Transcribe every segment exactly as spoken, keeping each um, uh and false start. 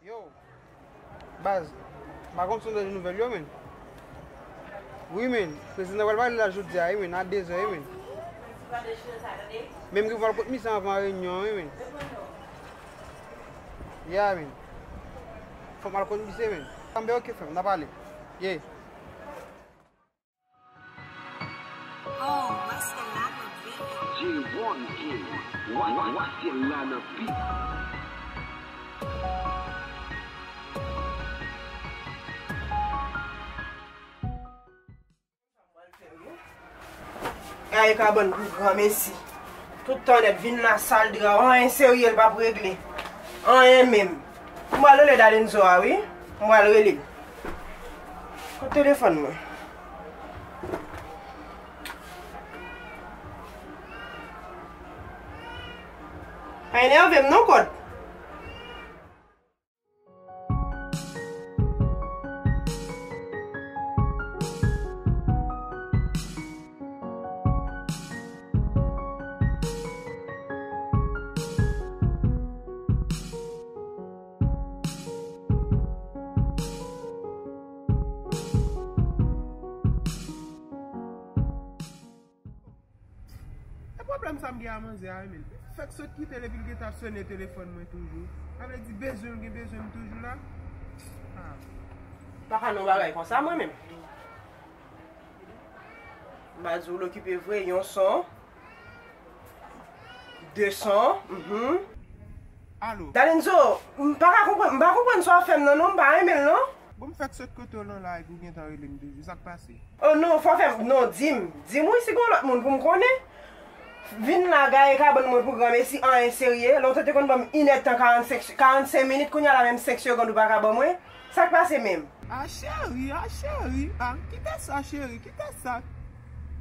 Yo, baz, m pa konn si w tande nouvèl yo, men. Wi, men, prezidan pral pale la jodi a, wi, men, a dezè, wi, men. Men m gen pou al kot misye anvan reyinyon an, wi, men. Ya, men. Fò m al kot misye, men. Tanbe, oke, frè m, n a pale. Ye. Oh, what's the line of J one King, wa, wa, what's the line of beat? Gaye kabann pou granmesi. Tout tan nèt vin la sal dra, anyen serye l p ap regle. Anyen menm. M pral rele Dalenzo a wi. M pral rele l. Kot telefòn mwen? Pa enève m non, Kòd. E pwoblèm sa m gen a manzè a wi, men. Fèk sot kite l epi l gentan ap sonnen telefòn mwen toujou. Sa vle di bezwen l gen bezwen m toujou la. Ah. Pa ka non bagay konsa mwen menm. M pa di w l okipe vre, yon son, de son, mhm. Alo. Dalenzo, m pa ka konprann, m pa konprann sa w ap fè m nan non, m pa renmen l non. Bon, m fèk sot kote w lan la epi w gentan rele m toujou, sa k pase? Oh non, fò fè m, non, di m, di m wi si gon lòt moun pou m konnen. Vin la gaye kabann mwen pou granmesi, anyen serye. Lontan te konn ban m inèdtan karannsenk, karannsenk minit, kounye a la menm senk segonn ou pa ka ban mwen. Sa k pase menm? A cheri, a cheri, a kite sa cheri, kite sa.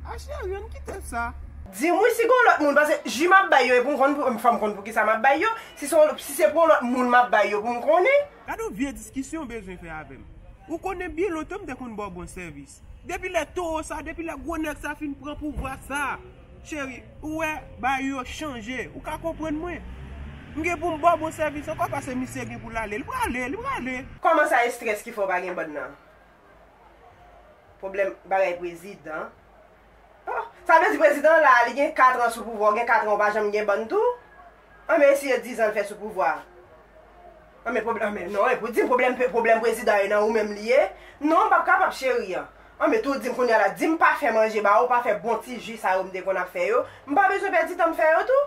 A cheri, ann kite sa. Di m wi si gon lòt moun, paske ji m ap bay yo, e pou m konn pou, fò m konn pou kisa m ap bay yo. Si se yon, si se pou yon lòt moun m ap bay yo pou m konnen. Gade yon vye diskisyon w bezwen fè avè m. Ou konnen byen lontan m te konn ba w bon sèvis. Depi lè towo sa, depi lè gwo nèg sa fin pran pouvwa sa, cheri, ou wè, bagay yo chanje. Ou ka konprann mwen. M gen pou m ba w bon sèvis ankò paske misye gen pou l ale. Li prale, li prale. Kòman sa estrès ki fè w pa gen bann nan? Pwoblèm bagay prezidan. Oh, sa vle di prezidan la, li gen kat an sou pouvwa, ou gen kat an ou pa janm gen bann tou? Anben, eseye diz an l fè sou pouvwa. Anben, pwoblèm, anben, non, e pou di m pwoblèm, pwoblèm prezidan e nan ou menm li ye? Non, m p ap kapab, cheri an. Anben, tou di m kounye a la, di m pa fè manje ba ou, pa fè bon ti ji sa yo m te konn ap fè yo. M pa bezwen pèdi tan m fè yo tou.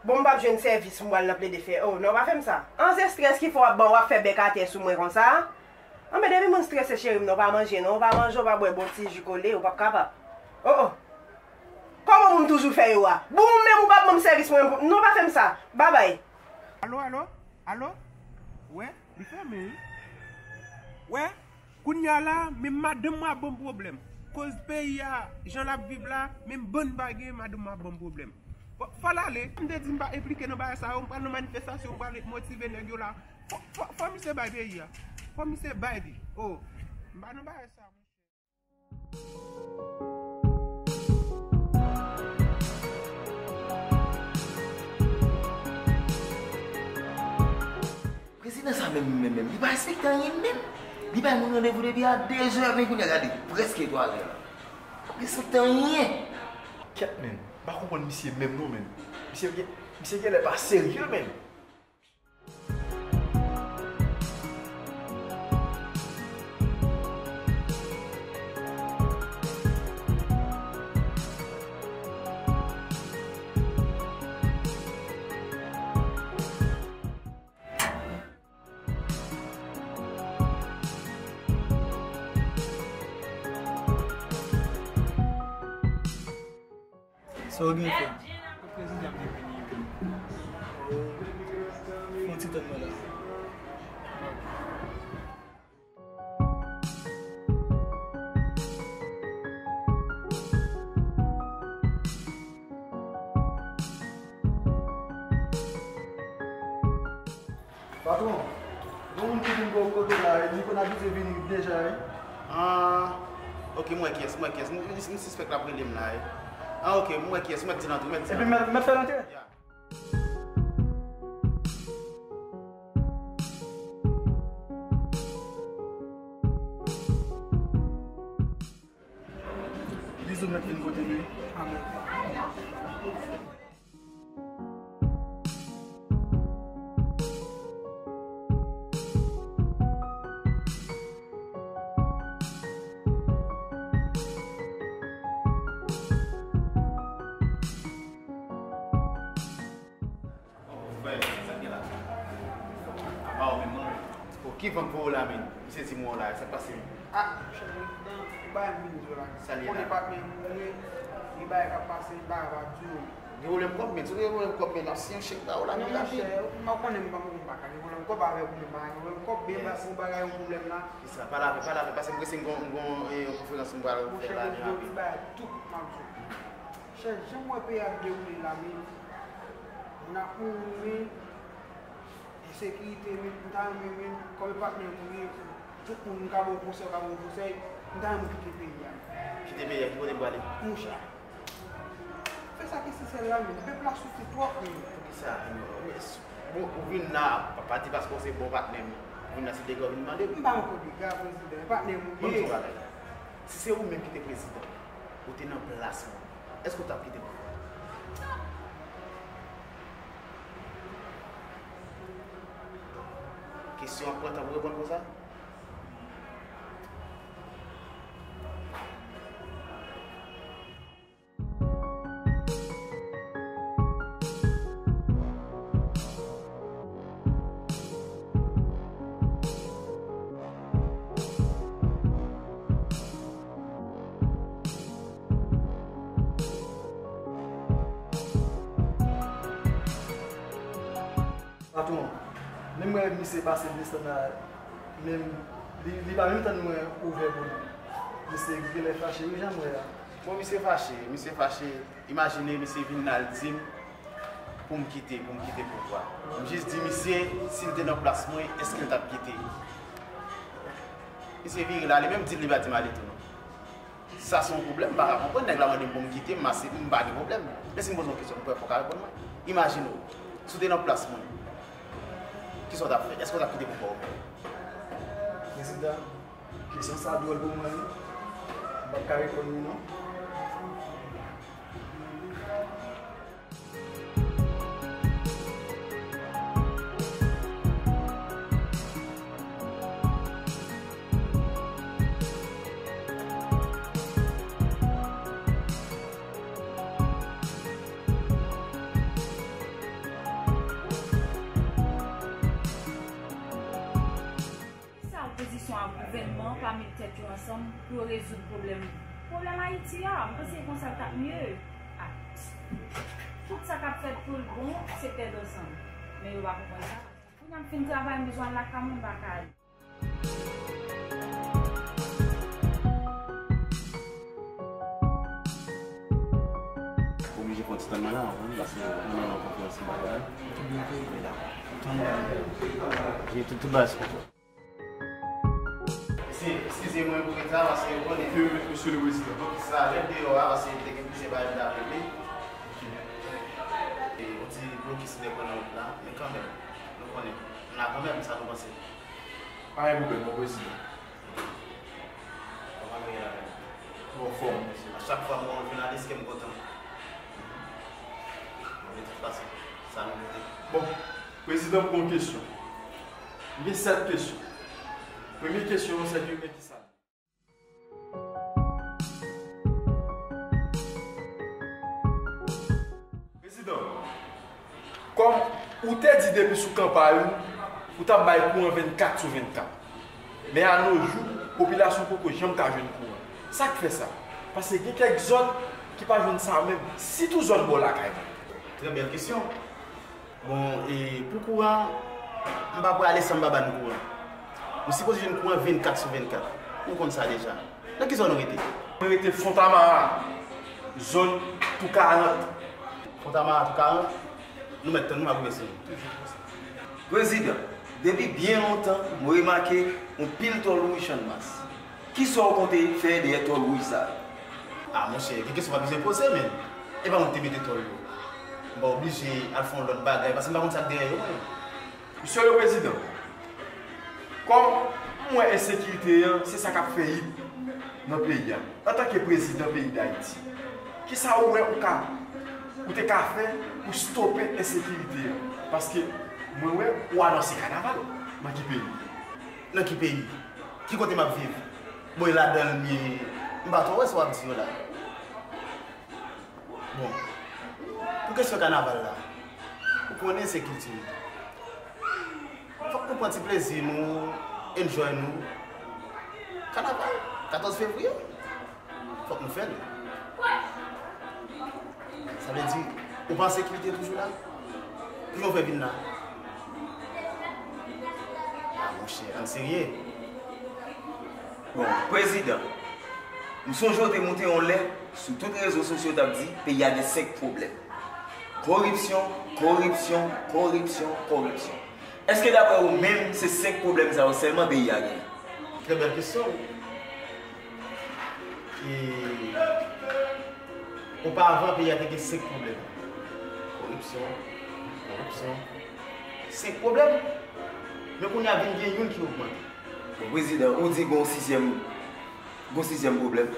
Bon, m p ap jwenn sèvis, m pral nan plede fè. Oh, non, pa fè m sa. An, se estrès ki fè w ap ban, w ap fè bèk atè sou mwen konsa. Anben, depi moun strese, cheri m, non, w pa manje, non, w pa manje, w pa bwè bon ti ji kole, ou p ap kapab. Oh, oh. Kòman moun toujou fè yo a? Bon, ou menm ou p ap ban m sèvis mwen, non, pa fè m sa. Babay. Alo, alo, alo? Wè, li fèmen, wi. Wè, kounye a la, menm madanm mwen ap ban m pwoblèm. Koz peyi a, jan l ap viv la, menm bann pa gen, madanm mwen ap ban m pwoblèm. Fò, fò l ale. M te di m pa enplike nan bagay sa yo, m pral nan manifestasyon, m pral motive nèg yo la. Fò, fò, fò misye bay peyi a. Fò misye bay li. Oh, m pa nan bagay sa, monchè. Prezidan sa menm, menm, menm, li pa respekte anyen menm. Li bay moun randevou depi a de zè, men kounye a gade, prèske twa zè la. Li pa respekte anyen. Kèt, menm. M pa konprann misye menm non, menm. Misye gen, misye genlè pa serye, menm. Sa w gen fè? Prezidan ap vini wi. Fè yon ti tann mwen la. Patwon, gen moun ki vin bò kote la, li konn abitye vini deja, wi. Ah, ok, m wè kiyès, m wè kiyès. M, m, m sispèk l ap rele m la, wi. Ah, ok, m wè kiyès, m wè k di l antre, m wè k di l antre. Epi mèt, mèt fè l antre? Ya. Bizou mèt vin kote m wi. Amèn. Bon, frè, sa k gen la? Apa w menm non? O, ki van k voye w la menm? Misye di m wè w la, sa k pase menm? Ah, monchè, prezidan, ou bay m vin di w la. Sa l ye la? Konnen patnè m ou ye, gen bagay k ap pase, bagay pa di w. Gen pwoblèm kòb menm, si w gen pwoblèm kòb menm, n ap siyen yon chèk ba w la menm rapid. Monchè, m pa konnen, m pa, m pa ka gen pwoblèm kòb avèk ou menm, pa gen pwoblèm kòb, men ba pou bagay yon pwoblèm la. Kisa? Pale avè, pale avè, paske m prese, m gon, m gon, eh, yon konferans m pral fè la menm rapid. Monchè, prezidan, tout bagay, tout m ap di w. Chè, jan m wè peyi a ap dewoule la, men, moun ap mouri, men, ensekirite, men, m ta renmen, men, kòm e patnè m ou ye, tout moun ka ba w konsèy, ka ba w konsèy, m ta renmen w kite peyi a. Kite peyi a, ki kote m prale? Monchè, fè sa ki sensè la, men, pèp la soufri twòp, men. Poukisa? Bon, ou vin la, pa, pa di paske w se bon patnè m, ou vin la se dega w vin mande m. M pa nan kòb dega, prezidan, e patnè m ou ye. Ban m di w yon bagay. Si se ou menm ki te prezidan, ou te nan plas mwen, èske w t ap kite pouvwa? Kesyon an pran tan pou reponn konsa? Patwon, menm mwen misye pase desann la, menm li, li pa menm tann mwen ouvè pou li. Misye genlè fache wi jan m wè a. Bon, misye fache, misye fache. Imajine misye vin la, l di m pou m kite, pou m kite pouvwa. M jis di misye, si l te nan plas mwen, èske l t ap kite? Misye vire l ale, menm di l li pa di m ale tou non. Sa se yon pwoblèm, m pa ka konprann. Nèg la mande m pou m kite, m ase, m pa gen pwoblèm. Men si m poze w kesyon, m kwè fò w ka reponn mwen. Imajine w, si w te nan plas mwen, kisa w t ap fè? Èske w t ap kite pouvwa w menm? Prezidan, kesyon sa dwòl pou mwen wi. M p ap ka reponn li non. Kisa opozisyon ak gouvènman an pa met tèt yo ansanm pou yo rezoud pwoblèm, pwoblèm Ayiti a? M panse se konsa l t ap mye. Ah. Tout sa k ap fèt pou l bon, se tèt ansanm. Men yo pa konprann sa. Kounye a m fin travay, m bezwen al lakay mwen, m pa ka al. Oblije fè yon ti tann mwen la, wi, paske mwen nan konferans m pa la. Wi, dakò. Tann mwen. Jwe tout, tout bagay sou kontwòl. Mesye, eskize mwen pou reta, paske ou konnen. Ke mesye le prezidan. Donk, sa, lè deyò a, paske te gen plizyè bagay m t ap regle. E, yon ti blokis m te pran nan wout la, men kanmenm, nou konnen. M la kanmenm, sa nou panse? Pa gen pwoblèm, mon prezidan. Kòman nou ye la menm? Nou anfòm. A chak fwa m wè yon jounalis, kè m kontan. Mwen tout pase. Sa nou mete. Bon, prezidan, m gen yon kesyon. M gen sèt kesyon. Premye kesyon an, se ke, men kisa? Prezidan, kòm ou te di depi sou kanpay ou, ou t ap bay kouran vennkat sou vennkat. Men a no jou, popilasyon poko janm ka jwenn kouran. Sa k fè sa? Paske gen kèk zòn, ki pa jwenn sa menm, sitou zòn bò lakay mwen. Trè bèl kesyon. Bon, e pou kouran, m pa pral ale san m pa ba n kouran. Nou sipoze jwenn kouran vennkat sou vennkat. Nou konn sa deja. Nan ki zòn ou rete? Mwen rete Fontamara, zòn Tou karant. Fontamara, Tou karant? Nou mèt tann nou, m ap rive sou nou. Prezidan, depi byen lontan, mwen remake yon pil tòl wouj Channmas. Kisa w konte fè dèyè tòl wouj sa yo? A, monchè, gen kesyon pa bezwen poze, men. E pa mwen ki te mete tòl yo. M pa oblije al fè yon lòt bagay, paske m pa konn sa k dèyè yo, mwen. Mesye le Prezidan, kòm m wè ensekirite an, se sa k ap fè hit nan peyi a. Antanke prezidan peyi Dayiti, kisa ou wè ou ka, ou te ka fè pou stope ensekirite an? Paske mwen wè ou anonse kanaval. Nan ki peyi? Nan ki peyi? Ki kote m ap viv? Bon, e ladan l m ye. M pa twò wè sa w ap di yo la. Bon, pou kesyon kanaval la, ou konnen se kilti nou. Fòk nou pran ti plezi nou, enjoy nou. Kanaval, katòz fevriye, fòk nou fè l. Sa vle di, ou pa an sekirite toujou la? Kijan w fè vin la? A, monchè, ann serye. Bon, prezidan, m sonje w te moute yon lè sou tout rezo sosyo, t ap di peyi a gen senk pwoblèm. Koripsyon, koripsyon, koripsyon, koripsyon. Èske daprè ou menm, se senk pwoblèm sa yo sèlman peyi a genyen? Trè bèl kesyon. E, opavan, peyi a te gen senk pwoblèm. Koripsyon, koripsyon. Senk pwoblèm. Men kounye a vin gen youn ki ogmante. Bon, prezidan, ou di gon sizyèm, gon sizyèm pwoblèm.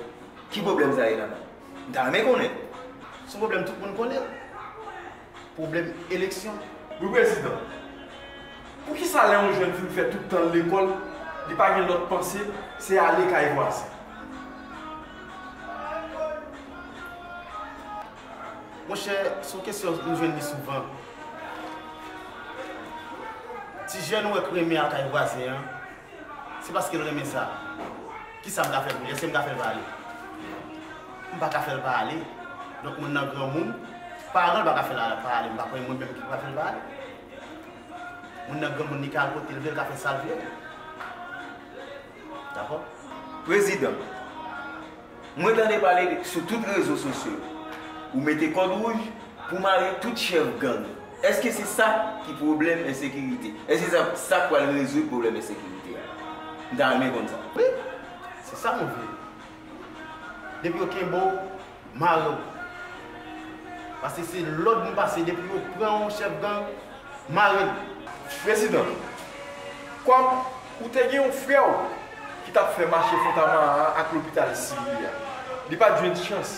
Ki pwoblèm sa ye ladan? M ta renmen konnen. Se yon pwoblèm tout moun konnen. Pwoblèm eleksyon. Wi, prezidan. Poukisa lè yon jèn fin fè tout tan l lekòl, li pa gen lòt panse, se ale kay vwazen? Monchè, se yon kesyon m jwenn li souvan. Ti jèn ou wè k renmen al kay vwazen an, se paske l renmen sa. Kisa m ka fè pou li? Èske m ka fè l pa ale? M pa ka fè l pa ale. Donk, moun nan granmoun, paran l pa ka fè l pa ale. M pa konnen mwen menm ki ka fè l pa ale. Moun nan granmoun, li ka al kote l vle, l ka fè sa l vle. Dakò? Prezidan, mwen tande pale sou tout rezo sosyo, ou mete kòd wouj pou mare tout chèf gang. Èske se sa ki pwoblèm ensekirite? Èske sa, sa k pral rezoud pwoblèm ensekirite a? M ta renmen konn sa. Wi, se sa mwen vle. Depi yo kenbe w, mare w. Paske se lòd nou pase, depi yo pran yon chèf gang, mare l. Prezidan, kòm ou te gen yon frè w ki t ap fè mache Fontamara a ak lopital Siri a, li pa t jwenn chans.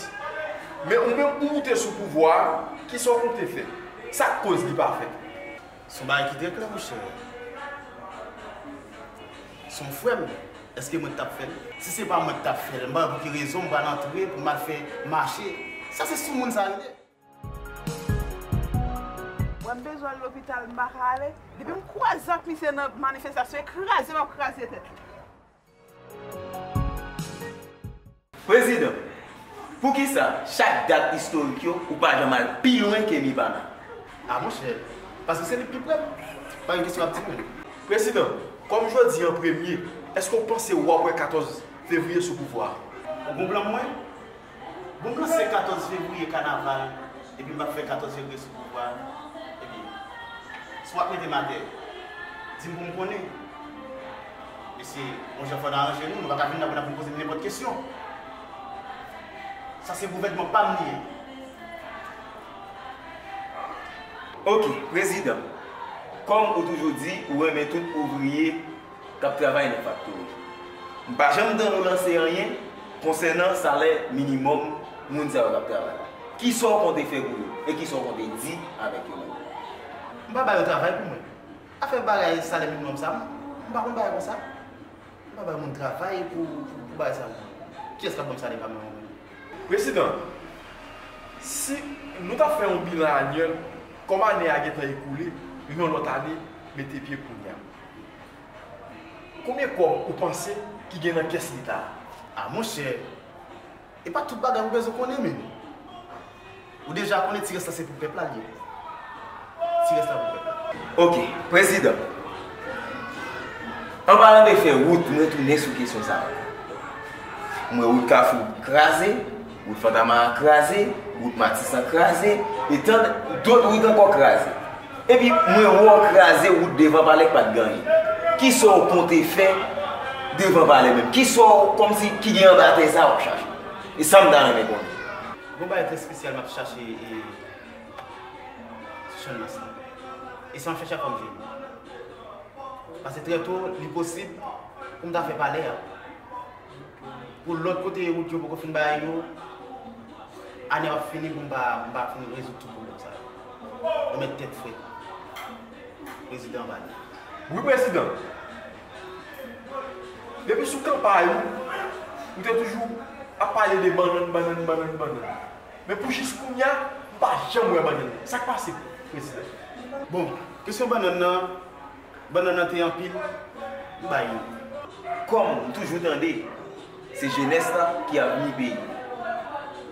Men ou menm ou moute sou pouvwa a, kisa w konte fè? Sa k koz li pa fèt? Se yon bagay ki trè klè, monchè. Se yon frè m. Èske mwen k t ap fè l? Si se pa mwen k t ap fè l, m pa wè pou ki rezon m pral antre pou m al fè mache. Sa se sou moun sa rete. Mwen m bezwen al lopital, m pa ka ale. Depi m kwaze ak misye nan manifestasyon, e kraze m ap kraze tèt li. Prezidan, poukisa chak dat istorik yo ou pa janm al pi lwen ke MIPANA? A, monchè, paske se li k pi pre m. Pa gen kesyon ap di mwen. Prezidan, kòm jodi an premye, èske w panse w ap wè katòz fevriye sou pouvwa a? Ou gon plan pou mwen? Bon, m lanse katòz fevriye kanaval, epi m pa fè katòz fevriye sou pouvwa, epi, si w ap mete m atè, di m pou m konnen. Mesye, yon jan fò n aranje nou, nou pa ka vin la pou n ap vin poze m nenpòt kesyon. Sa se gouvènman pa m li ye. Oke, prezidan, kòm ou toujou di, ou renmen tout ouvriye k ap travay nan faktori. M pa janm tande w lanse anyen konsènan salè minimòm moun sa yo k ap travay. Kisa w konte fè pou yo? E kisa w konte di avèk yo menm? M pa ba yo travay pou mwen. Afè bagay salè minimòm sa, m pa konn bagay konsa. M pa bay moun travay pou, pou, pou bagay sa pou mwen. Kiyès k ap ban m salè pa mwen menm? Prezidan, si nou ta fè yon bilan anyèl, kòm ane a gentan ekoule, yon lòt ane mete pye kounye a. Konbyen kòb ou panse ki gen nan kès Leta a? A, monchè, e pa tout bagay ou bezwen konnen, men. Ou deja konnen ti rès la se pou pèp la l ye. Ti rès la pou pèp la. Ok, prezidan. An palan de fè wout, mwen tounen sou kesyon sa a. Mwen wout Kafou kraze, wout Fantamara kraze, wout Matisan kraze, e tant dòt wout ankò kraze. Epi mwen wè w kraze wout devan palè k pa t gen anyen. Kisa w konte fè devan palè menm? Kisa w, kòmsi, ki gen anba tè sa w ap chache? E sa m ta renmen konnen. Gon bagay trè espesyal m ap chache e, sou Channmas la. E se an chèche a fò m jwenn li. Paske trè to, li posib pou m ta fè palè a. Pou lòt kote wout yo poko fin bay yo, ane a ap fini pou m pa, m pa fin rezoud tout pwoblèm sa yo. Remèt tèt frèt. Prezidan anba li. Wi, prezidan. Depi sou kanpay ou, ou te toujou ap pale de bannann, bannann, bannann, bannann. Men pou jis kounye a, m pa janm wè bannann. Sa k pase, prezidan? Bon, kesyon bannann nan, bannann nan te anpil, m bay youn. Kòm m toujou tande, se jenès la ki avni peyi.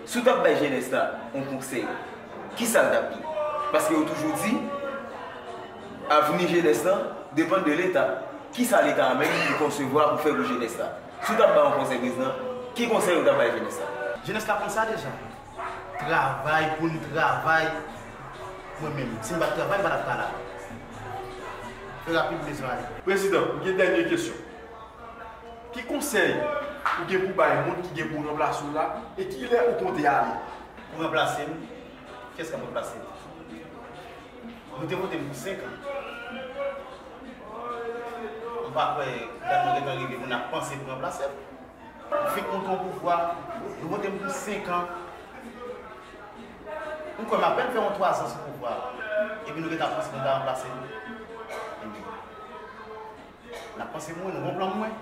Si w t ap bay jenès la yon konsèy, kisa l t ap ye? Paske yo toujou di, avni jenès la depann de Leta. Kisa Leta a menm li konsevwa pou fè pou jenès la? Si w t ap bay yon konsèy, prezidan, ki konsèy ou t ap bay jenès la? Jenès la konn sa deja. Travay pou n travay. Mwen menm, si m pa t travay, m pa t ap ka la. Fè rapid, m bezwen ale. Prezidan, m gen dènye kesyon. Ki konsèy ou gen pou bay moun ki gen pou ranplase w la, e kilè ou konte ale? Pou ranplase m? Kiyès k ap ranplase m? Nou te vote m pou senk an. M pa kwè dat nou gentan rive pou n ap panse pou ranplase m. M fenk monte yon pouvwa, nou vote m pou senk an. M kwè m apèn fè yon twazan sou pouvwa a. Epi nou gentan ap panse pou n ta ranplase m. Ebyen, n ap panse pou mwen, nou gon plan pou mwen.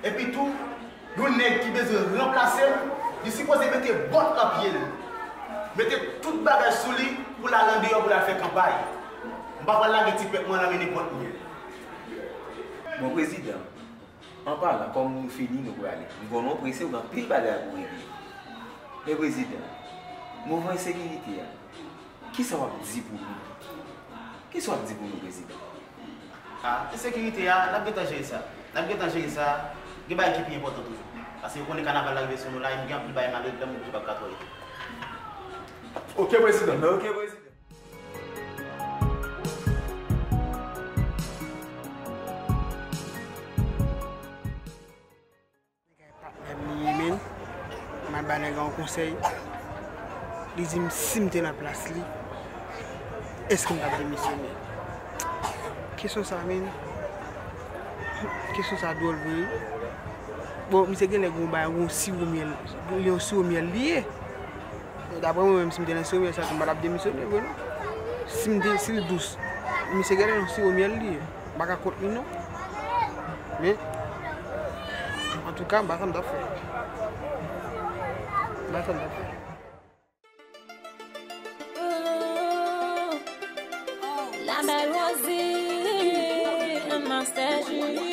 Epi tou, yon nèg ki bezwen ranplase m, li sipoze mete bòt nan pye l. Mete tout bagay sou li pou l al andeyò, pou l al fè kanpay. M pa pral lage ti pèp mwen nan men nenpòt moun. Bon, prezidan, an palan, kòm nou fini, nou prale. M konnen w prese, w gen anpil bagay pou regle. Men prezidan, mouvman ensekirite a, kisa w ap di pou nou? Kisa w ap di pou nou, prezidan? A, ensekirite a, n ap gentan jere sa. N ap gentan jere sa. Gen bagay ki pi enpòtan toujou. Paske yo konnen kanaval la rive sou nou la, e nou gen anpil bagay malere ladan, nou pa ka twò rete. Ok, prezidan. Ok, prezidan. Nèg la e patnè m li ye, men m al ba nèg la yon konsèy. Li di m si m te nan plas li, èske m t ap demisyone? Kesyon sa, men, kesyon sa dwòl vre wi. Bon, misye genlè gon bagay, gon siwo myèl, li yon siwo myèl li ye. Daprè mwen menm, si m te nan siwo myèl sa tou, m pa t ap demisyone vre non. Si m te, si l dous, misye genlè yon siwo myèl li ye. M pa ka kont li non. Men, antouka, m pa sa m t ap fè. M pa sa m t ap fè. La belle Rosie, un master G.